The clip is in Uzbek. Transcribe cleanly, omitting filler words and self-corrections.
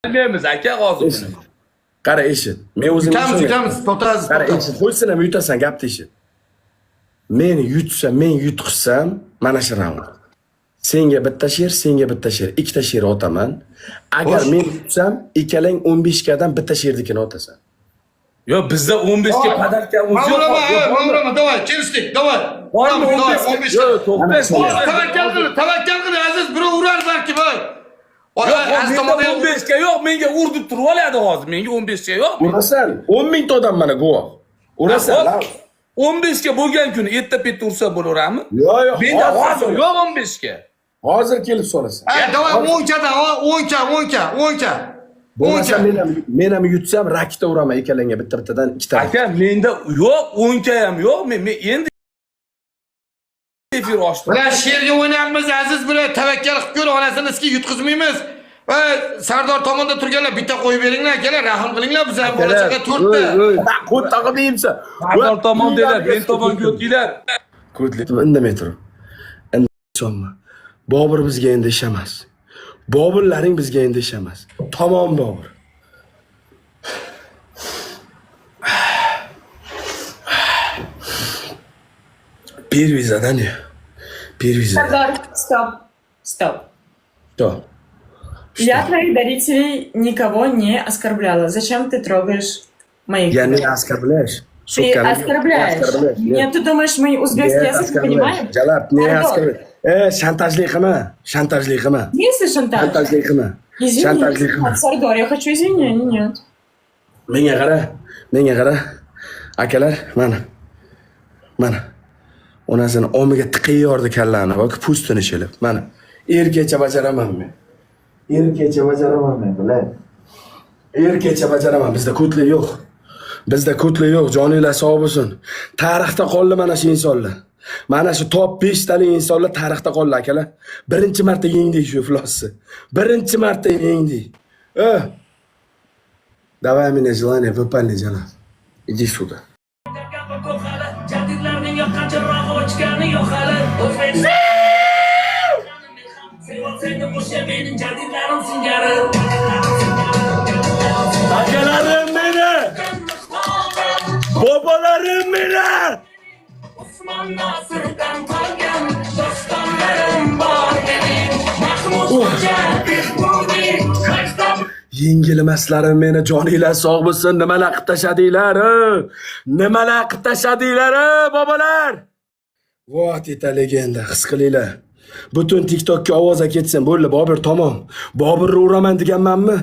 Bilmaymiz, aka, hozir Eshit. buni. Qara, eshit. Men o'zim Yutamiz, ishonaman. yutamiz. To'xta, Aziz, Qara, to'xta. eshit. Qo'ysin ham yutasan, gapni eshit. Men yutsam, men yutqizsam, mana shu raund. Senga bitta sher, senga bitta sher, ikkita sher otaman. Agar Xo'sh. men yutsam, ikkalang 15 kadan bitta shernikini otasan. Yo'q, bizda 15 ga подарка Man o'zi yo'q. uraman, ha, man uraman. Давай, kelishdik, давай. Bormi Давай, 15 15 Yo'q, to'xta. Tavakkal qil, tavakkal qil, Aziz, birov urar balki, voy. Yo'q, Aziz menda tomonda 15 ga yo'q, menga ur deb turib oladi hozir. Menga 15 ga yo'q. Urasan, 10 mingta odam mana guvoh. Urasan, Hop. lan. 15 ga bo'lgan kuni erta petda ursa bo'laverami? Yo'q, Menda hozir hozir yo'q 15 ga. Hozir kelib so'rasan. Hey, давай 10 kadan, 10 ka, 10 ka, 10 ka. Bo'lmasa 10 ka. men ham yutsam raketa uraman ikkalangga bitta bittadan ikkita. Aka, menda yo'q, 10 ga ham yo'q. Men endi efir ochdim. Bilan sherga o'ynayapmiz, Aziz bilan tavakkal qilib ko'r, onasini iski yutqizmaymiz. Va Sardor tomonda turganlar bitta qo'yib beringlar, akalar, rahm qilinglar, biz ham bola chaqa to'rtta. Qo'l taqib deyimsan. Sardor tomon dedilar, men tomonga o'tinglar. Ko'tli indamay turib. Indamay. Bobur bizga endi ish emas. Boburlaring bizga endi ish emas. Tamom, Bobur. Первый задание. Первый задание. Сардор, стоп, стоп. Что? Я твоих дарителей никого не оскорбляла. Зачем ты трогаешь моих? Я не оскорбляешь. Ты Сука, не оскорбляешь. оскорбляешь. Нет, ты думаешь, мы узбекский Нет, язык не оскорбляешь. понимаем? Jalab, не Сардор. оскорбляешь. E, shantajli qilma. Shantajli qilma. В смысле шантаж? Shantajli qilma. Извини, Shantajli qilma. Сардор, я хочу извинения, нет. Menga qara, menga qara. Akalar, mana. Mana. Onasini omiga tiqayordi kallani, yoki po'stini shilib. Mana. Erkakcha bajaraman men. Erkakcha bajaraman men, bilay. Erkakcha bajaraman. Bizda ko'tlik yo'q. Bizda ko'tlik yo'q, joninglar sog' bo'lsin. Tarixda qoldi mana shu insonlar. Mana shu top 5 talik insonlar tarixda qoldi, akalar. Birinchi marta yengdik shu iflosni. Birinchi marta yengdik. Давай мне желание выполни, jalab. Иди сюда. Jadidlarning yoqqan chirog'i o'chgani yo'q hali. O'zbekiston seni o'sha mening jadidlarim singari. Akalarim meni! Bobolarim meni! Usmon Nosirdan qolgan dostonlarim bor mening. Mahmud Xo'ja Behbudiy maktab Yengilmaslarim meni, joninglar sog' bo'lsin. Nimalar qilib tashladinglar? Nimalar qilib tashladinglar, bobolar? Вот это легенда, his qilinglar. Butun TikTokka ovoza ketsin. Bo'ldi, Bobur tamom. Boburni uraman deganmanmi?